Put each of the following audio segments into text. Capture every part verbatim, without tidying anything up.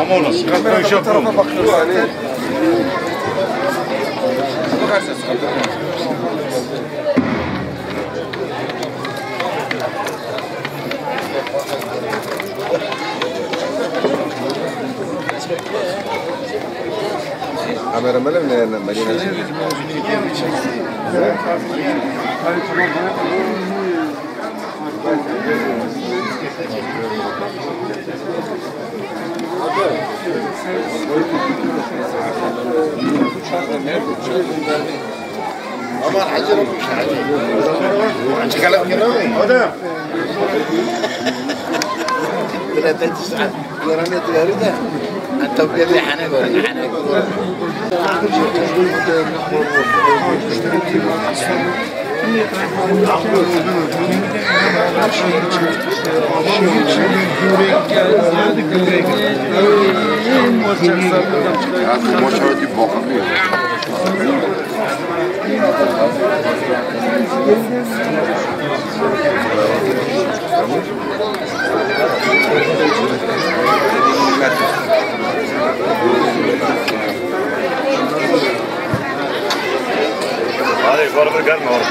Tamam, oğlum. Sıkıntı yok. Kameramanım ne, ne, Marina? Aman, acele olmuş, acele. Acele olmuş. Bile de saat. Göremeyenleri de. Hatta belli hane göre, hane göre. Hadi, yukarı bir gelme oğlum.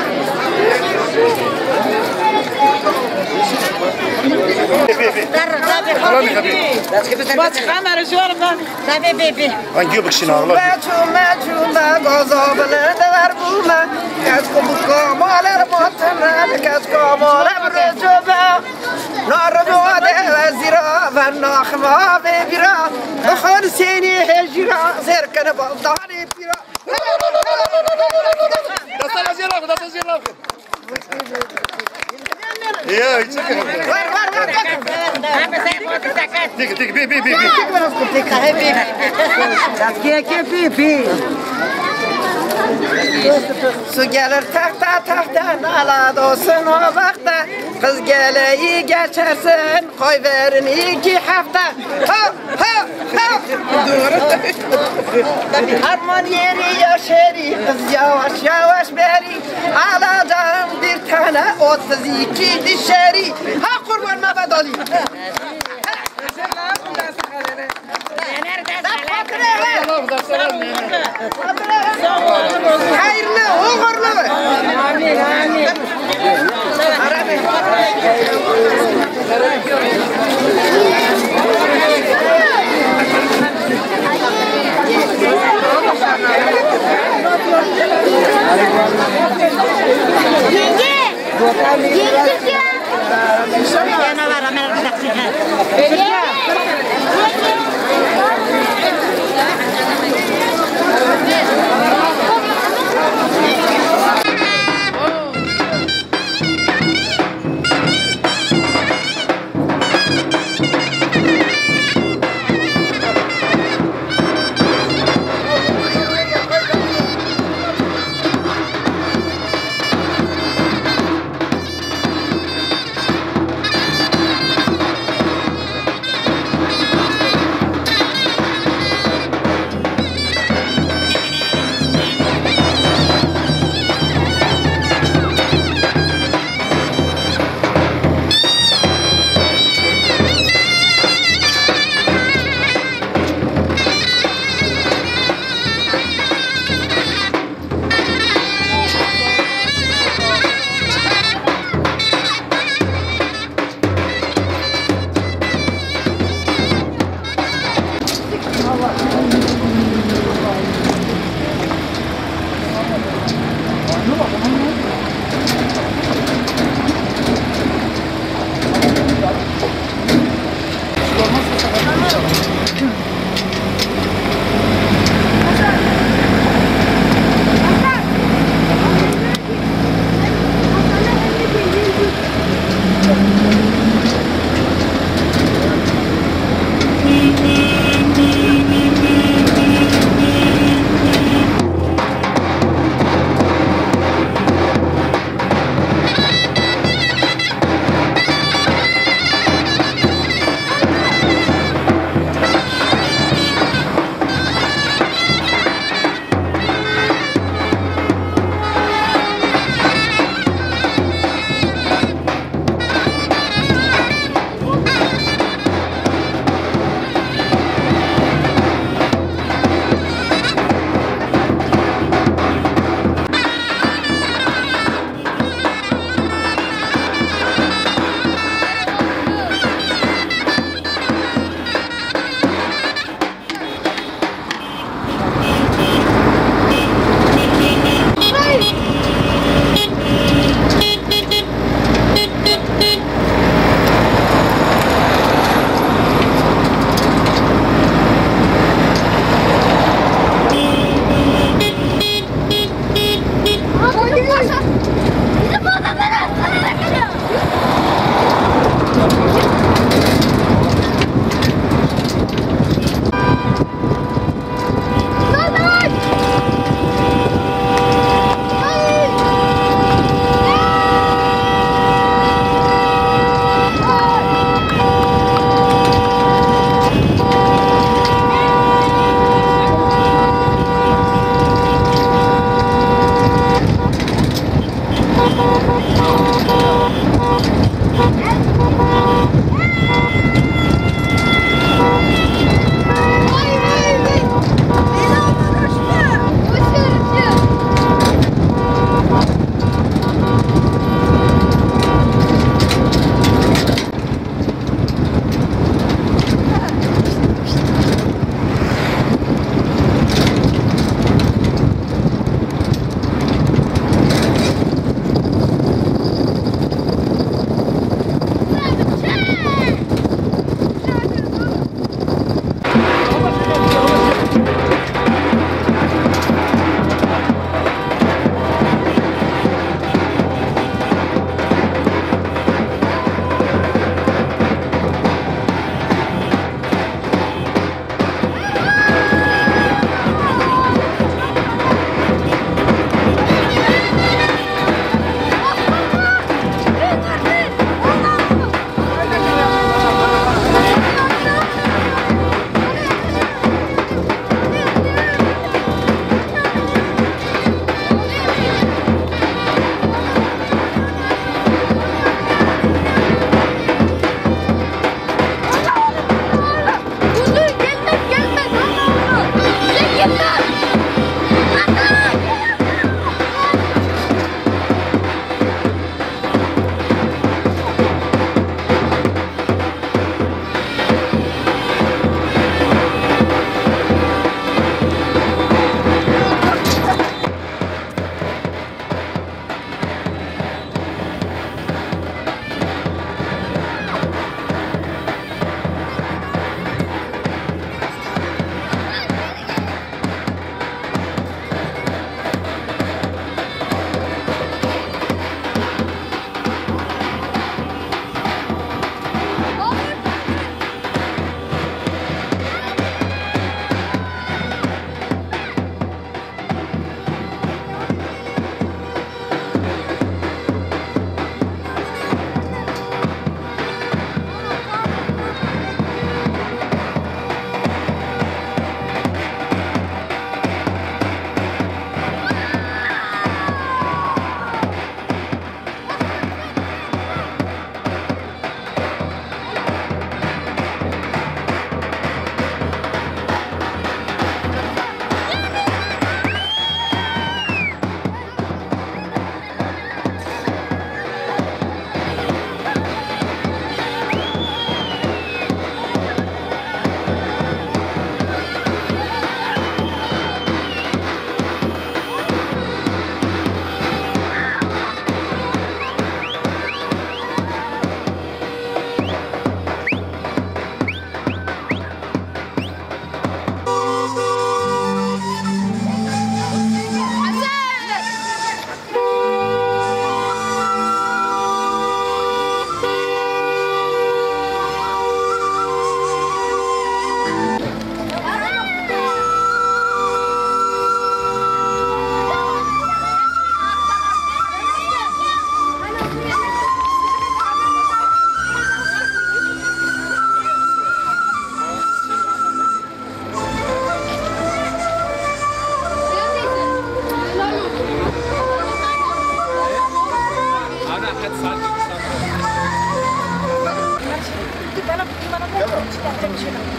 Bas, kamera şu an ben. Tabii, bê, bê. Hangi yıl bakışın ağlar? Çûme, çûme, çûme, gaza bilinde ver bûme. Keç ku bu kamale matine, keç kamale bir cebe. Narıma de vezira, ver naxma ve bira. Xan seni hecira, zerkene baldanê pira. Dasta vaziyet abi, dasta vaziyet abi. Ya, hiç. Var, var, var. Tik, tik, bi, bi, bi, bi. Tik, bi, bi, bi. Su gelir tahta, tahta, nala dostun o vakta. Kız geleyi geçersin, koy verin iki hafta. Ha, ha, ha. Doğru. Harman yeri yaşeri, kız yavaş yavaş beri. Alacağım bir tane otuz iki dişeri. Ha kurban Mehmet Ali. Hayırlı, uğurlu. Amin, amin. Yenge! Yenge!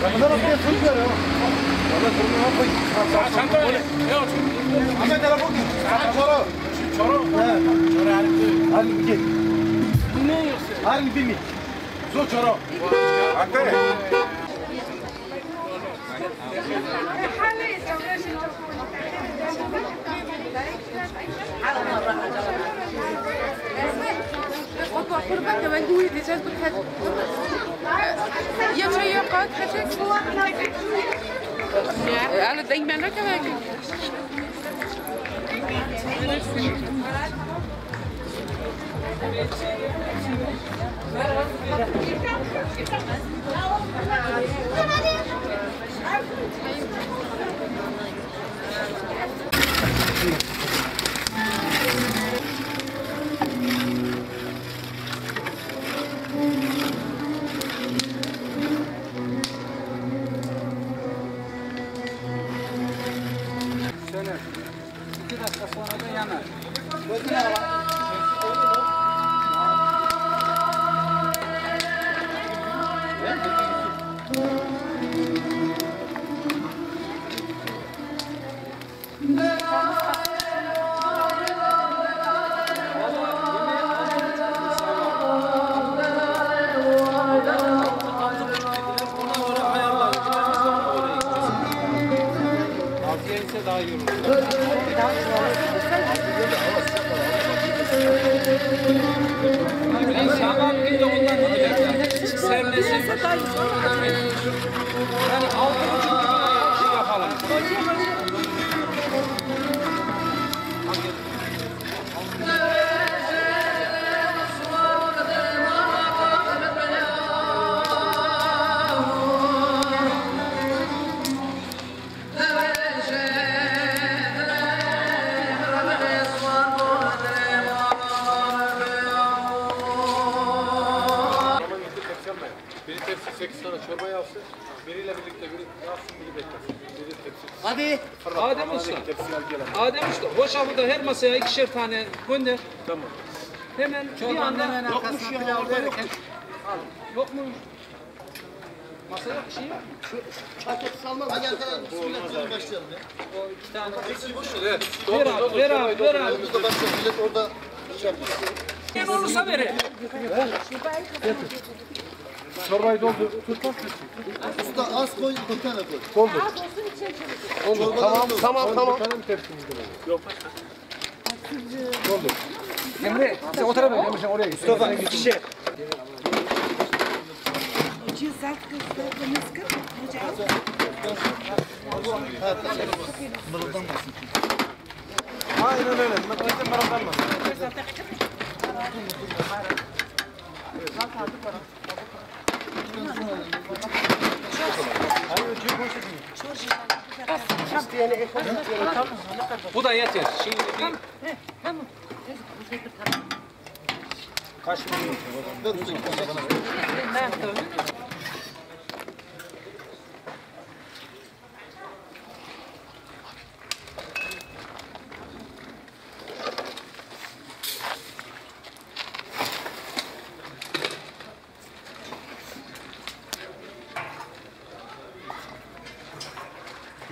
Ramazan abiye fırın ver ya. Valla fırına koy. Ahmet hele bugün. Saat çoro. Çoro. He. Çoro harika. Harika git. Ne yiyorsun? Harika bilmiyorum. Zor çoro. Ate. Söner. İki dakika sonra da yanar. Altıya inse daha iyi olur. İnşallah bir de ondan gidecek. Serlesin. Yani altı buçuk gibi şey yapalım. Biri tepsi sekiz tane çorba yapsın. Biriyle birlikte biri yapsın, biri beklesin. Biri tepsi. Hadi. Fırlat. Adem Usta. Tepsi al, gel. Adem Usta, boşa burada her masaya ikişer tane gönder. Tamam. Hemen bir anda hemen arkasına pilav derken. Yok mu? Masaya bir şey yok. Hadi arkadaşlar, bismillah diyelim, başlayalım ya. O iki tane. Hepsini boş ver. Evet. Ver abi, ver abi, ver abi. Biz de başlayalım. Millet orada şey yapıyor. Sen olursa verin. Çorbayı doldur. Tut bak. Usta, az koy, bir tane koy. Doldur. Doldur. Tamam, tamam, tamam. Yok. Doldur. Emre, sen o tarafa gel, Emre, sen oraya git. Mustafa, ikişer. Hoca zat kızdı, kız kız. Hoca. Mırıldanmasın. Aynen öyle. Kimse mırıldanmasın. Bu da yeter. Şimdi bir... Kaç milyon?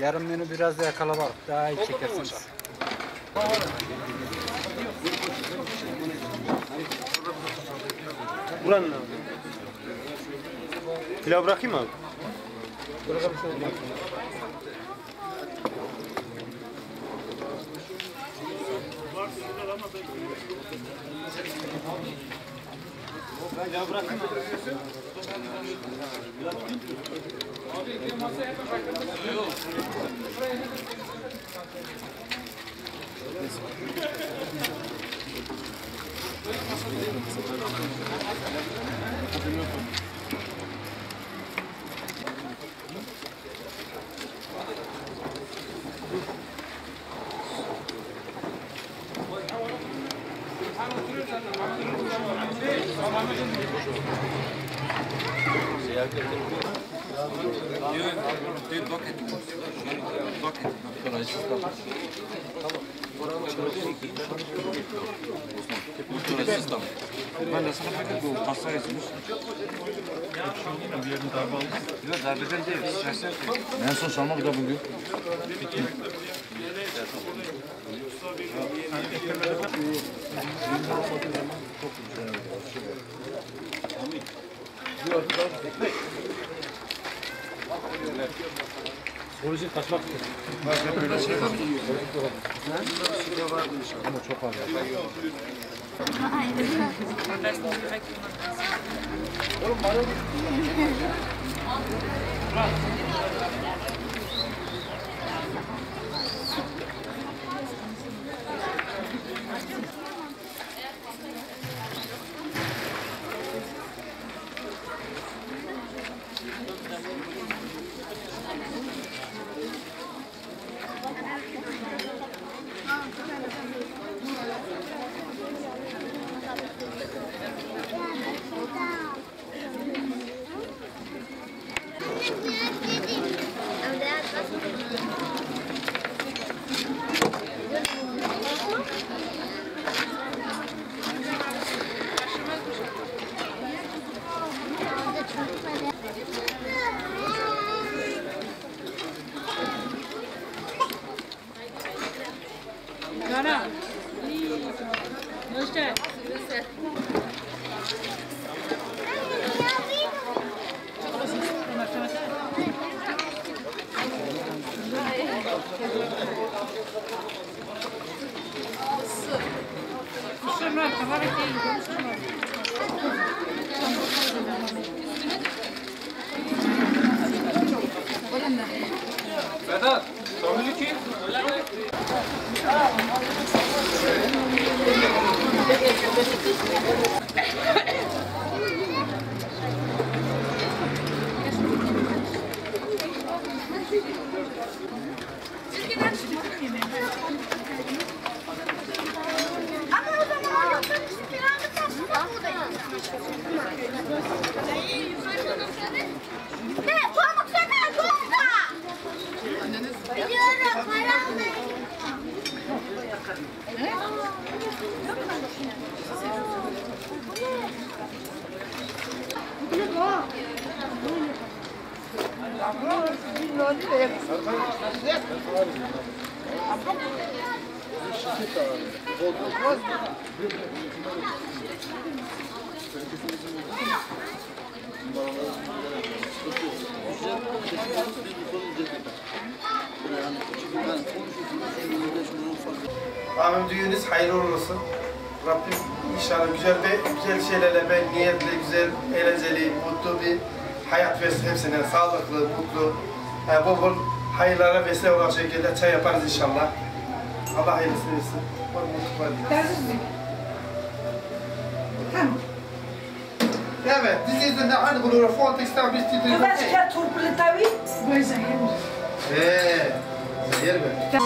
Yarın menü biraz daha kalabalık, daha iyi çekersiniz. Buranın abi. Pilav bırakayım mı abi? Ben de sana bakın, bu kaslar yazılmış. Yok, darbeden değil, stresten. En son salmak da bugün. Psikolojik kaçmak. Ama çok ağır. Vedat, Tomil'i kim? Abim, düğününüz hayırlı uğurlu olsun. Rabbim inşallah güzel ve güzel şeylerle, ben niyetle güzel, eğlenceli, mutlu bir hayat versin hepsine. Sağlıklı, mutlu, e, bol bol hayırlara vesile olacak şekilde çay yaparız inşallah. Allah hayırlısını versin. Bol mutluluklar dileriz. Tamam. Evet, this is the Nahal Gulura Fontex Tabis Titri. Kıvaç ya turpulitavi, bu zehir. Ee, zehir mi?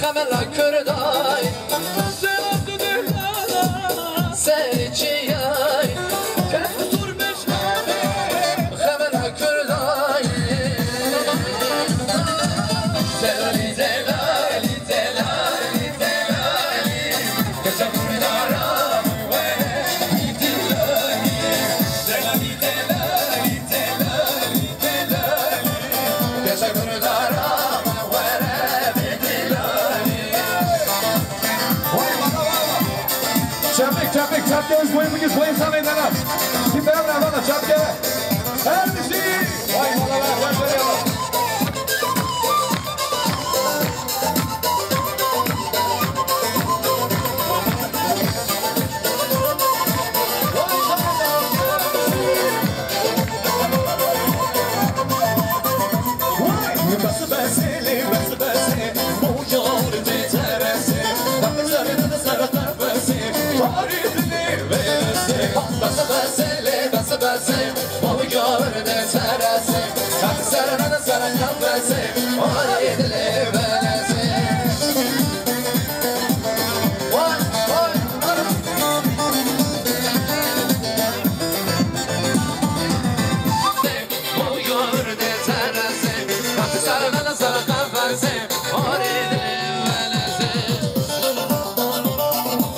Xemela Kurday, serçiyay, xemela Kurday. Zelali, zelali, zelali, zelali. Kesa Kurdara, were, zelali, zelali, zelali. Çepik, çepik, çepke, ez boyun bugün boyun sana inanam. Kim beraber havada çepke? Her bir şey. Vay valla vay vay vay. Bes bes ê lê bes bes ê, mawcar dê teresê, hep zerre de zerre qefesê, tarî dilê veresê. Bes bes ê lê bes bes ê, mawcar dê teresê, hep zerre de zerre qefesê, tarî dilê veresê. Vay, vay, vay.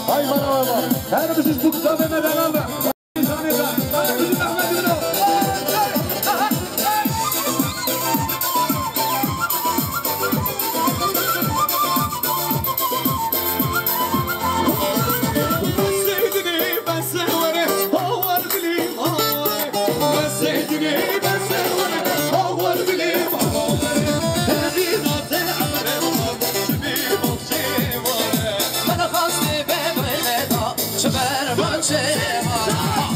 Hay bana baba. Her bir siz bu kitap eve beraber. Çiber bahçe var,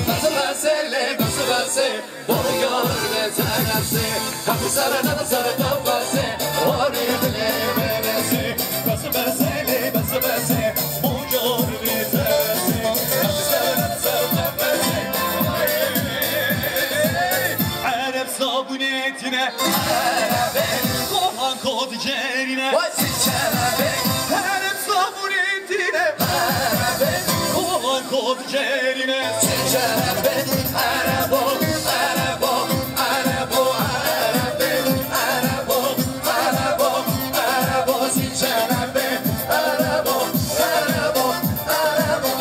bası bası le, bası bası. Boyar de teresi, kapı sarı, kapı sarı kafası, oraya bile veresi. Bası bası le, bası bası, boyar de teresi, kapı sarı, kapı sarı kafası. Ereb sabunetine, Erebe, kohan kod cerine. Vay siçerebe, Ereb sabunetine, Erebe, kohan kod Cerine. Siçerebe, arabo, arabo, arabo, arabo, arabo, arabo, siçerebe, arabo, arabo, arabo,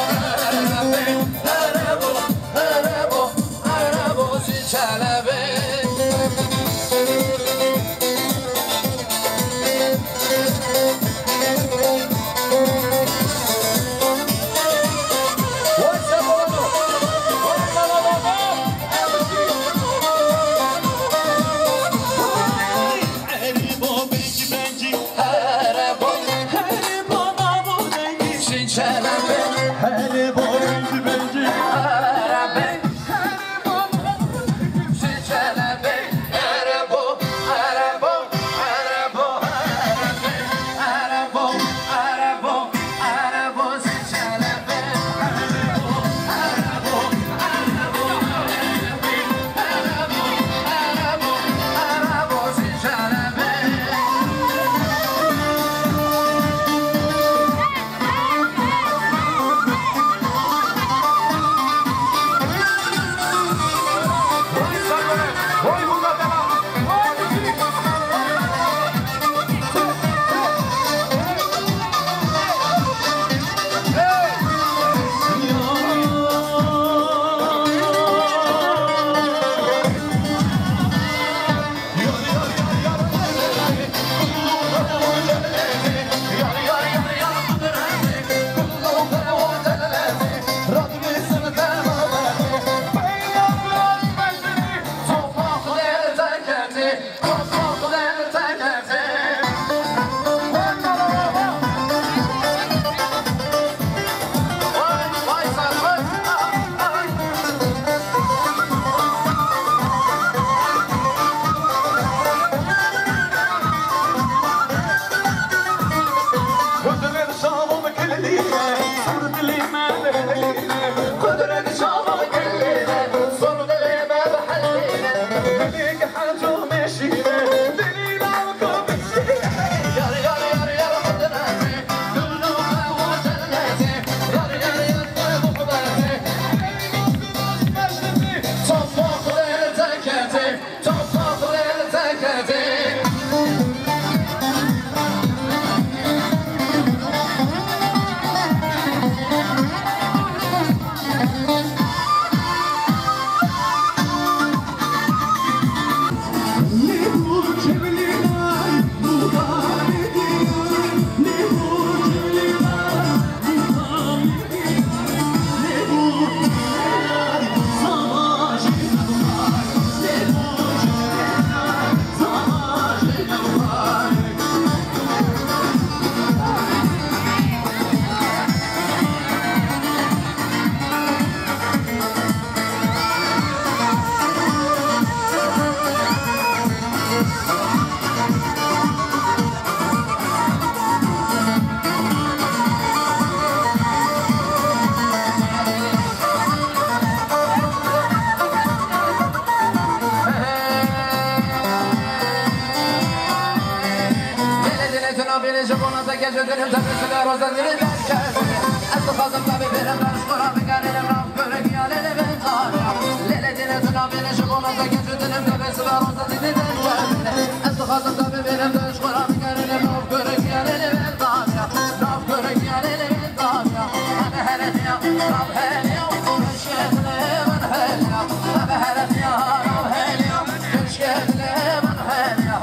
arabo, arabo, arabo, arabo, siçerebe. Şikonata gece dilim tepesine roza dili derken. Ez dixwazim te bibêrim, te ji xwe re bigerînim, nav kurek ya lêlê bin tabiya. Lêlê dîne tu nabêne, şikonata gece dilim tepesine roza dili derken. Ez dixwazim te bibêrim, te ji xwe re bigerînim, nav kurek ya lêlê bin tabiya. Nav kurek ya lêlê bin tabiya. Hebe heretiya, nav heliya. Keşke dile min heliya. Hebe heretiya, nav heliya. Keşke dile min heliya.